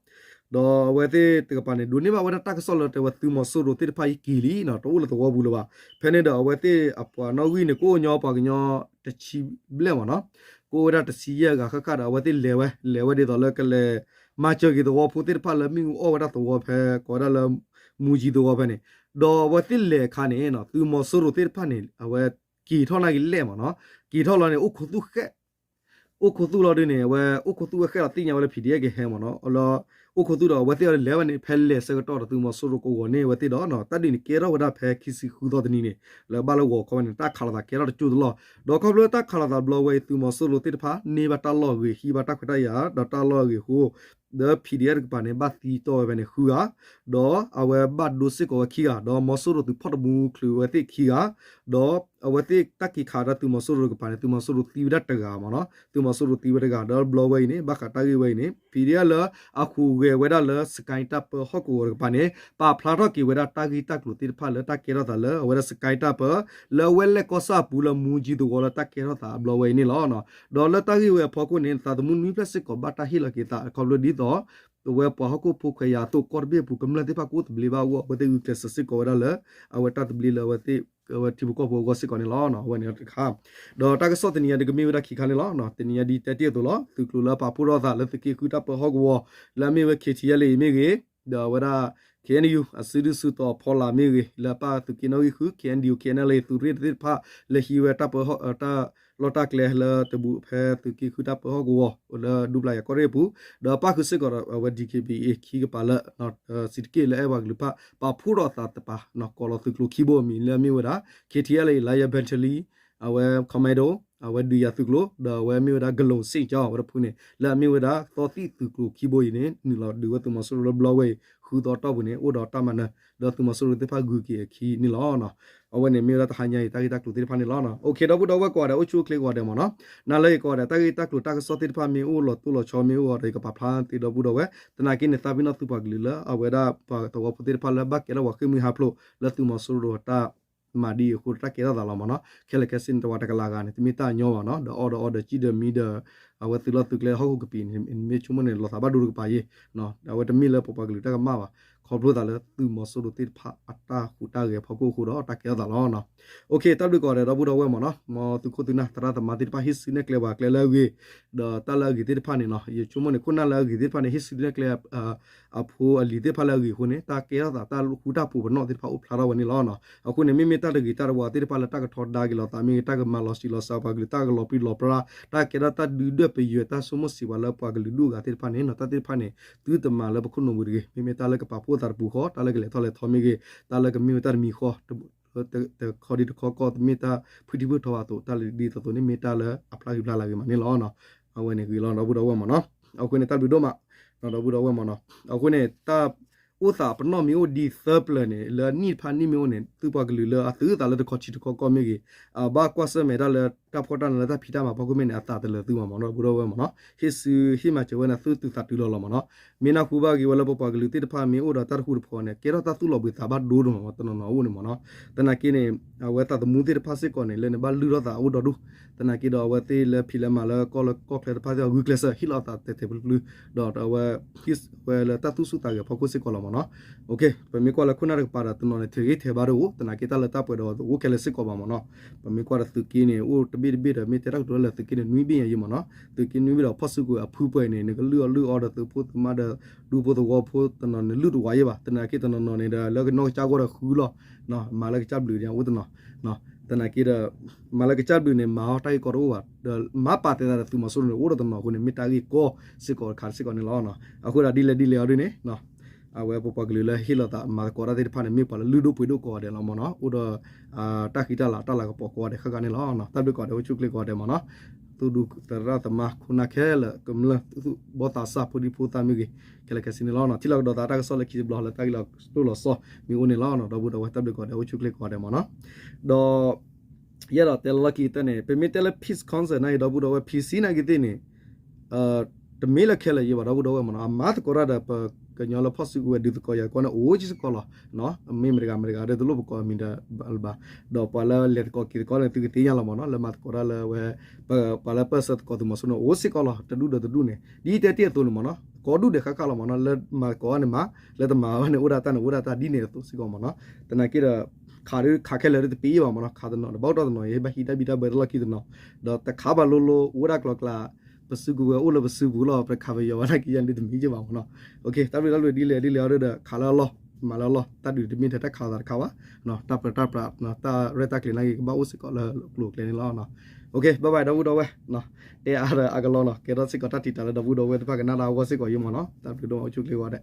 ဒီးအဝဲသ့ၣ်တကပၤန့ၣ် ဒိးန့ၢ်ဘၣ်ဝဲဒၣ်တၢ်ကစီၣ်လၢတဲဝဲသုးမီၤစိရိၤသ့ၣ်တဖၣ်အံၤက့ၤလံနီၤ တအိၣ်လၢသဝီပူၤလၢၤဘၣ်. ဖဲန့ၣ်ဒီးအဝဲသ့ၣ်အပှၤနီၣ်ဂံၢ်န့ၣ် ကအိၣ်ညီပှၤကညီတဆံဘျဲၣ်မးနီၤ ကအိၣ်ဝဲဒၣ်တဆံယဲၢ်ဂၤဃၣ်ဃၣ်ဒီး အဝဲသ့ၣ်လဲၤဝဲ လဲၤဝဲဒ်သိးလၢကလဲၤ မၤစၢၤက့ၤသဝီဖိသ့ၣ်တဖၣ်လၢမ့ၣ်အူအီၣ်ဝဲဒၣ်သဝီဖဲ ကိးဝဲဒၣ်လၢ မူကၠံသဝီဖဲန့ၣ် ဒီးအဝဲသ့ၣ်လဲၤအခါန့ၣ် သုးမီၤစိရိၤသ့ၣ်တဖၣ်န့ၣ် အဝဲက့ၤထီၣ်နာ်က့ၤလဲၣ်မးနီၤ က့ၤထီၣ်လီၤန့ၣ် အိၣ်ခိးသူၣ်ဃဲၣ် အိၣ်ခိးသူၣ်လီၤဒ်န့ၣ် အဝဲအိၣ်ခိးသူၣ်ဝဲဃဲလီၤ သ့ၣ်ညါဝဲလၢ PDF ကဟဲမးနီၤ လၢ အိၣ်ခိးသူၣ်ဒီး အဝဲသ့ၣ်အီၤလဲၤဝဲန့ၣ် ဖဲလဲၤဆၢကတီၢ်ဒီးသုးမီၤစိရိၤကဝီၤန့ၢ်အဝဲသ့ၣ်ဒီး တၢ်ဒုးန့ၣ်ကဲထီၣ်ဝဲဒၣ်ဖဲခံဆံဃုသီတနံၤန့ၣ် လၢဘၣ်လၢဂီၤခီဝဲန့ၣ် တၢ်ခးလိာ်သးကဲထီၣ်တကၠိၢ်တလီၢ် ဒီးခီဖျိတၢ်ခးလိာ်သးဘျီဝဲအံၤ သုးမီၤစိရိၤသ့ၣ်တဖၣ် န့ၢ်ဘၣ်တၢ်လီၢ်အဂ့ၤ ဟံးဘၣ်တၢ်ခွဲးတၢ်ယာ် ဒီးတၢ်လီၢ်အဂ့ၤအဃိ ဒီး P D F တကပၤန့ၣ် ဘၣ်သံတီၢ်ဝဲဖဲန့ၣ် ဃုဂၤ, ဒီးအဝဲဘၣ်ဒိစ့ၢ်ကီးဝဲခံဂၤ, ဒီးမီၤစိရိၤသုးဖီၣ်တမူချုးဝဲသ့ၣ်ခံဂၤ, ဒီးအဝဲသ့ၣ်တၢ်က့ၤခးဒၣ်သုးမီၤစိရိၤတကပၤန့ၣ် သုးမီၤစိရိၤသံဝဲဒၣ်တဂၤမ့ၢ်နီၤ, သုးမီၤစိရိၤသံဝဲတဂၤ, ဒီးဘျီဝဲအံၤန့ၣ် ဘၣ်ဃးတၢ်ဂ့ၢ်ဝဲအံၤန့ၣ် P D F လၢအဟူးဂဲၤဝဲဒၣ်လၢ စကဲတၢ်ပၢဟီၣ်ကဝီၤတကပၤန့ၣ် ပာ်ဖျါထီၣ်က့ၤဝဲဒၣ်တၢ်ဂ့ၢ်တၢ်ကျိၤသ့ၣ်တဖၣ်လၢတၢ်ကဲထီၣ်သးလၢအဝဲဒၣ်စကဲတၢ်ပၢ လၢအဝဲလဲၤကီၢ်ဆၣ်အပူၤလၢမူကၠံသဝီလၢတၢ်ကဲထီၣ်သးအဘျီဝဲအံၤန့ၣ်လီၤ. ဒီးလၢတၢ်ဂ့ၢ်ဝဲအဖီခိၣ်န့ၣ် သးသမူနွံဖျၢၣ်စ့ၢ်ကီးဘၣ်တၢ်ဟ့ၣ်လီၤက့ၤသးခီဖျိဒ်သိး အဝဲပှၤဟီၣ်ခိၣ်ဖိခွဲးယာ်အသိးကီၢ်တဘ့ၣ်အပူၤ ကမျၢၢ်သ့ၣ်တဖၣ်ကအိၣ်သဘျ့ဘၣ်အဂီၢ် အဝဲသ့ၣ်ဂုာ်ကျဲးစၢးစ့ၢ်ကီးဝဲဒၣ်လၢ အဝဲတၢ်သဘျ့လၢအဝဲသ့ၣ် အဝဲထံဖိကီၢ်ဖိအဂီၢ်စ့ၢ်ကီးန့ၣ်လီၤ. အဝဲန့ၣ်တခါ ဒီးတၢ်ကစီၣ်တနံၤညါဒ်ကမ့ၢ်ဝဲဒၣ်ခံခါန့ၣ်လီၤ. တနံၤညါဒ်တဲတ့ၢ်အသိးလီၤ. သုးကျိၤလၢအပာ်ဖှိၣ်ထီၣ်သးလၢသုးက့ဃုတၢ်ပၢဟီၣ်ကဝီၤ လၢအမ့ၢ်ဝဲ K T L A မ့ၢ်ဂ့ၤ, ဒီးအဝဲဒၣ် K N U အစုဒုၣ်စုတီၤဖီလာ်မ့ၢ်ဂ့ၤ, လၢအပၣ်သုးက့နီၣ်ဂံၢ်ဃု K N D O K N L A သုးရ့ၣ်သ့ၣ်တဖၣ် လၢဟံးဝဲတၢ်ပၢဟီၣ် တၢ်လီၢ်တၢ်ကျဲလၢတဘူးဖဲသုးက့ဃုတၢ်ပၢဟီၣ်ကဝီၤ လၢဒူပျၢ်ယၤကီၢ်ရ့ၣ်အပူၤ, ဒီးပၣ်ဃုာ်စ့ၢ်ကီးဒီးအဝဲ D K B A ခံကပၤလၢ စံးတက့ၢ်လၢအဲၣ်ပှၤကလုာ်တဖၣ် ပာ်ဖှိၣ်ထီၣ်သးတပၤ ကိးလီၤသုးကျိၤခံဘိအမံၤလၢအမ့ၢ်ဝဲဒၣ် K T L A Lion Battalion အဝဲ Commando အဝဲဒုးယၤသုးကျိၤ ဒီးအဝဲမ့ၢ်ဝဲဒၣ် ကလိၤစ့ၣ်ကၠီ အဝဲတဖုန့ၣ် လၢအမ့ၢ်ဝဲဒၣ်သီသံၣ်သုးကျိၤခံဘိအံၤန့ၣ် နုာ်လီၤဒုးဝဲသုးမီၤစိရိၤလၢဘျီဝဲအံၤ ဃုသီတီၢ်ပူၤန့ၣ် အိၣ်ဒီးတၢ်မၤနၢၤ ဒီးသုးမီၤစိရိၤသ့ၣ်တဖၣ်ဂုၤက့ၤအခံန့ၣ်လီၤ. အဝဲန့ၣ်မ့ၢ်ဝဲဒၣ်တဟါညါအံၤ တၢ်ဂ့ၢ်တၢ်ကျိၤသ့ၣ်တဖၣ်န့ၣ်လီၤ. အိၣ်ခ့ ဒီပုၢ်ဒီဝဲၢ်ကိးဂၤဒဲး အိၣ်ဆူၣ်အိၣ်ချ့ကိးဂၤဒဲးမ့ၢ်နီၤ, နၤလၢအံၤကိးဂၤဒဲး တၢ်ဂ့ၢ်တၢ်ကျိၤတၢ်ကစီၣ်သ့ၣ်တဖၣ်မ့ၢ်အိၣ်လီၤတိၢ်လီၤဆီမ့ၢ်အိၣ်ဂီၤဒီး ယကပာ်ဖျါသ့ ဒီပုၢ်ဒီဝဲၢ်, သနာ်က့န့ၣ် သးပ့ၤနီၣ်သုပှၤကလုာ်လၢအဝဲဒၣ်ပှၤသဝီဖိသ့ၣ်တဖၣ်လၢဘၣ်ကဲထီၣ်ပှၤဃ့ၢ်မှံဟးဖျိးလၢသုးမီၤစိရိၤတၢ် မၤဒ်အံၤအဃိဒီးတၢ်ကဲထီၣ်သးလီၤမ့ၢ်နီၤ, ခဲလၢာ်ခဲဆ့န့ၣ် တဝၤတကလးဂၤန့ၣ် တမ့ၢ်တၢ်ညီဘၣ်နီၤ, ဒီးအီၣ်ဒီးအီဒီးကံၢ်ဒီးမံဒီး အဝဲသုးလီၢ်သုးကျဲဟီၣ်ခိၣ်ကပံာ်န့ၣ် မ့ၢ်ဆိကမိၣ်န့ၣ် လီၤသးဘၣ်ဒိတကပၤယ့ၢ်, အဝဲတမ့ၢ်လၢပပှၤကလုာ်တၢ်ကမၣ်ဘၣ်, ခီဖျိသးလၢသုးမီၤစိရိၤသ့ၣ်တဖၣ်အတၢ်ဟူးတၢ်ဂဲၤဖီခိၣ်အဃိဒီးတၢ်ကဲထီၣ်သးလီၤနီၤ. အိၣ်ခ့ တၢ်ဘျုးကိးဂၤဒဲး ဒီပုၢ်ဒီဝဲၢ်မ့ၢ်နီၤ, မ်သုးခိၣ်သုးနၢ်သရၣ်သမါသ့ၣ်တဖၣ်ဟ့ၣ်စုနဲၣ်ကျဲပှၤကျဲလၢအဂ့ၤ, ဒီးတၢ်လၢအဂ့ၤသ့ၣ်တဖၣ်န့ၣ်နီၤ, ယဆိကမိၣ်န့ၣ် ခိၣ်နၢ်လၢအဂ့ၤသ့ၣ်တဖၣ်န့ၣ် ဟ့ၣ်စုနဲၣ်ကျဲ အဖိအလံၤသ့ၣ်တဖၣ်လၢအဂ့ၤအဃိန့ၣ် တၢ်ကဲထီၣ်သးတၢ်ဃူတၢ်ဖိးပနီၣ်သ့ၣ်တဖၣ်အိၣ်ဖျါထီၣ်ဝဲန့ၣ်လီၤ. အဃိန့ၣ် မ့မ့ၢ်တၢ်တဂ့ၤတၢ်တဝါသ့ၣ်တဖၣ်လၢတၢ်ကထီဒါက့ၤလိာ်သးမ့ၢ်ဂ့ၤ, တၢ်ကမၤလီၤစံးလီၤစှၤပှၤကလုာ် တၢ်ကလီၤပြံလီၤပြါ, တၢ်ကဲထီၣ်တၢ်ဒုၣ်ဒွဲၣ်ပယွဲၢ် တၢ်ဆိကမိၣ်စံးပှၤလၢပှၤကလုာ်ဒူၣ်အဂၤသ့ၣ်တဖၣ်န့ၣ်နီၤ, တၢ်သ့ၣ်တဖၣ်န့ၣ် သုတမၤလၢပခိၣ်နူာ်ပူၤတဂ့ၤ, မ့မ့ၢ်တၢ်လၢကပာ်ဖှိၣ်သးတပူၤဃီ, တၢ်လၢကလဲၤထီၣ်လဲၤထီမ့ၢ်ဂ့ၤ, တၢ်လၢကမ့ၢ်ဝဲတၢ်တမံၤဃီ တခီဒံတခီကီၢ် တမ့ၢ်တၢ်ဖုထံဖုထီဘၣ်အသိး, တၢ်လၢဒ်သိးသိးန့ၣ် မ့ၢ်တၢ်လၢအဖျါဂ့ၤဖျါလၤဂ့ၤမးန့ၣ်လီၤ. အဝဲန့ၣ်ဂ့ၤလီၤ ဒီပုၢ်ဒီဝဲၢ်မ့ၢ်နီၤ. အဃိန့ၣ် တၢ်ဘျုးဒိၣ်မး ဒီပုၢ်ဒီဝဲၢ်မ့ၢ်နီၤ. အဃိန့ၣ် တၢ်အိၣ်သးပနီၣ်မ့ၢ်အိၣ်ဒ်သၢပျၢၤန့ၣ် လၢနံၣ်တဖၣ်နံၣ်မ့ၢ်အိၣ်န့ၣ် သုပှၤကလုာ်လၢအသုးသးလၢတခီထံတခီကီၢ်မ့ၢ်ဂ့ၤ, အဘၣ်ကွၢ်ဆၢၣ်မဲာ်တၢ်လၢတၢ်ဖှီၣ်တၢ်နးလၢတၢ်ဖံးတၢ်မၤဖီခိၣ်မ့ၢ်န့ၣ် အသးတလၢာ်သုမးမ့ၢ်နီၤ ဒီပုၢ်ဒီဝဲၢ်မ့ၢ်နီၤ. ဟ့ၣ်စုဟ့ၣ်မၤစၢၤဝဲန့ၣ် သုသူၣ်သးတုၤလီၤလီၤမ့ၢ်နီၤ. မ့ၢ်နၢ်ဟူဘၣ်က့ၤဝဲလၢပပှၤကလုာ်သ့ၣ်တဖၣ်မ့ၢ်အိၣ်ဒီးတၢ်တဃူတဖိးန့ၣ် ကဲထီၣ်တၢ်သူၣ်လီၤဘှံးသးဘၣ်ဒိဒိၣ်မးမ့ၢ်နီၤ တနီၤနီၤအိၣ်န့ၣ်မ့ၢ်နီၤ. သနာ်က့န့ၣ် အဝဲသးသမူသ့ၣ်တဖၣ်စ့ၢ်ကီးန့ၣ် လၢန့ၣ်ဘၣ်လုၢ်ထီၣ်သးအိၣ်ဒီဒူၣ်, သနာ်က့ဒီးအဝဲသ့ၣ်လၢဖံးလၢမၤလၢကီၢ်လၢကီၢ်ချၢတဖၣ်သ့ၣ်အဂုာ်ကျဲးစၢး ဟ့ၣ်လီၤအသးတဲာ်တဲာ်ဖျုဖျု ဒီးအဝဲ ဟ့ၣ်ဝဲလၢတၢ်သူၣ်ဆူၣ်သးဂဲၤဖီခိၣ်စ့ၢ်ကီးလီၤမ့ၢ်နီၤ. ပမ့ၢ်ကွၢ်လၢခိၣ်နၢ်တကပၤဒီး တနီၤန့ၣ် ထဲးဂ့ၤထဲးဘါတအိၣ်, သနာ်က့တၢ်လၢတၢ်ပှဲၤဒီးအိၣ်ခဲလၢာ်စ့ၢ်ကီးဘၣ်မ့ၢ်နီၤ. ပမ့ၢ်ကွၢ်ဒီးသုးက့န့ၣ် အိၣ်တဘ့ၣ်တဘ့ၣ်ဒီး မ့ၢ်တဲတၢ်ကတိၤလၢသုးက့န့ၣ် နွံဘ့ၣ်ညါယံၤမ့ၢ်နီၤ. သုးက့နွံဘ့ၣ်ဒီး ဖီၣ်စုကဝဲၤအဖုပှဲၤန့ၣ် နကလုၢ်အီၣ်လုၢ်အီဒီးသုးဖိသုးမါဒီး ဒူဖိသဝီဖိတနီၤန့ၣ် လုၢ်တဝါယံၤဘၣ်. သနာ်က့တနီၤနီၤန့ၣ်ဒီး လၢကနီၢ်ကစၢ်ဂီၢ်ဒီးဃုလီၤ မၤလၢကစၢ်ဘျုးန့ၣ် အိၣ်တနီၤ, သနာ်က့ဒီး မၤလၢကစၢ်ဘျုးန့ၣ် မၤအီၤတၢ်ဂ့ၢ်ကီတအိၣ်ဘၣ်, ဒီးမၤပာ်သဲသးဒီးသုးမီၤစိရိၤန့ၣ် အိၣ်ဒီးတနီၤအဃိန့ၣ် မ့ၢ်တၢ်ဂ့ၢ်ကီစ့ၢ်ကီးတခါစ့ၢ်ကီးန့ၣ်လီၤ. အဃိဒီးဒ်လဲၣ်ဒ်လဲၣ်အီၤဒ်န့ၣ် အဝဲပပှၤကလုာ်လၢဟ့ၣ်လီၤသးမၤသကိးတၢ်သ့ၣ်တဖၣ်န့ၣ် မ့ၢ်ပှၤလၢလုၢ်ဒိၣ်ပှ့ၤဒိၣ်ကိးဂၤဒဲးလီၤမ့ၢ်နီၤ, အိၣ်ဒီး တၢ်ဃံတၢ်လၤတၢ်လၤကပီၤကိးဂၤဒဲးဃၣ်ဃၣ်န့ၣ်လီၤ. တၢ်ဘျုးကိးဂၤဒဲး အိၣ်ဆူၣ်ချ့ကိးဂၤဒဲးမ့ၢ်နီၤ, သူၣ်ဒူသရၣ်သမါခိၣ်နၢ်ခဲလၢာ် ကမျၢၢ်သူၣ်ဘီၣ်သးစၢ်ဖိဒံဖိသၣ်မ့ၢ်ဂ့ၤ ခဲလၢာ်ခဲဆ့န့ၣ်လီၤ. ထံၣ်လိာ်ကဒီးသးတၢ်ကစီၣ်လၢခံတဘျီလၢတၢ်ဂ့ၢ်လီၤတိၢ်လီၤဆီမ့ၢ်အိၣ်န့ၣ်လီၤ. ဒီပုၢ်ဒီဝဲၢ်တၢ်ဘျုးကိးဂၤဒဲး အိၣ်ဆူၣ်ချ့ကိးဂၤဒဲးမ့ၢ်နီၤ, ဒီး ယအဲၣ်ဒိးတဲလီၢ်ခံကတၢၢ်န့ၣ် ပမ့ၢ်တဲလၢ Peace Council နာ်က့ ဒီပုၢ်ဒီဝဲၢ် P C နာ်က့သ့ၣ်န့ၣ် တမ့ၢ်လၢခဲလၢာ်ယံၤဘၣ် ဒီပုၢ်ဒီဝဲၢ်မ့ၢ်နီၤ, အမၤသကိးတၢ်ဒီး ပကညီလၢဖီၣ်စုကဝဲၤဒုးသကိးယၤကိးန့ၣ် အိၣ်က့ၤစ့ၢ်ကီးလီၤ. မ့ၢ်မတဂၤမတဂၤဒီး တလိၣ်ပကိးအမံၤဒီးဘၣ်, ဒီးပှၤလၢလဲၤသကိးက့ၤသကိးန့ၣ် သုကသ့ၣ်ညါလီၤမ့ၢ်နီၤ, လၢမၤသကိးတၢ်လၢဝဲ ပှၤလၢပၢၢ်ဆၢသကိးသုးမီၤစိန့ၣ် အိၣ်စ့ၢ်ကီးလီၤ, တဒူၣ်ဒီးတဒူၣ်န့ၣ် ဒ်တဲတ့ၢ်အသိးန့ၣ်မ့ၢ်နီၤ, ကိးဒူၣ်ဒဲးဃၣ်ဃၣ်လီၤမ့ၢ်နီၤ, လၢမၤသကိးန့ၣ်မၤ, လၢတမၤဘၣ်န့ၣ် အိၣ်ဒၣ်တၢ်န့ၣ် အိၣ်ဒၣ်တၢ်ဒ်န့ၣ်အသိးစ့ၢ်ကီးမ့ၢ်နီၤ. သနာ်က့ဒီး ခးဒုးခးခဲလၢာ်ဒုးတပ့ၤဘၣ်မ့ၢ်နီၤ, ခးတနီၤတဘၣ်အိၣ်တီၢ်တနီၤ ယဟ့ၣ်ဘၣ်ဟံးတၢ်ဘံၣ်တၢ်ဘၢတလီၢ်ခံတနီၤ, ဒီးတခးဘၣ်လိၤလိၤ အိၣ်ဝဲဒၣ်ကျိၤကျါ ပစုကဝဲၤအိၣ်လၢပစုပူၤလီၤ, ပတခးပယီၤဘၣ်နာ်က့ယၤန့ၣ် တမံၤက့ဘၣ်မ့ၢ်နီၤ. တၢ်ဘျုးတၢ်ဘျုးဒ်လဲၣ်ဒ်လဲၣ်အီၤဒီး ခးလၢအလီၢ် မၤလၢအလီၢ်, တၢ်ဒုးတမ့ၢ်ထဲတၢ်ခးသးတခါဘၣ်, တၢ်ပၢတၢ်ပြး တၢ်ရဲၣ်တၢ်ကျဲၤနာ်က့ ကဘၣ်အိၣ်စ့ၢ်ကီးလၢကျိၤကျဲန့ၣ်လီၤ. ဘၣ်ဘၣ် ဒီပုၢ်ဒီဝဲၢ်, တဲအါဒီးအါကလီနီၤ, ကဲထီၣ်စ့ၢ်ကီးတၢ်ထံၣ်တၢ်လၢဒီပုၢ်ဒီဝဲၢ်တဖၣ်ကနၣ်တၢ်အဂီၢ်စ့ၢ်ကီးယံၤမ့ၢ်နီၤ, တၢ်ဘျုးဒိၣ်မး အိၣ်ဆူၣ်ချ့ဝဲဒၣ်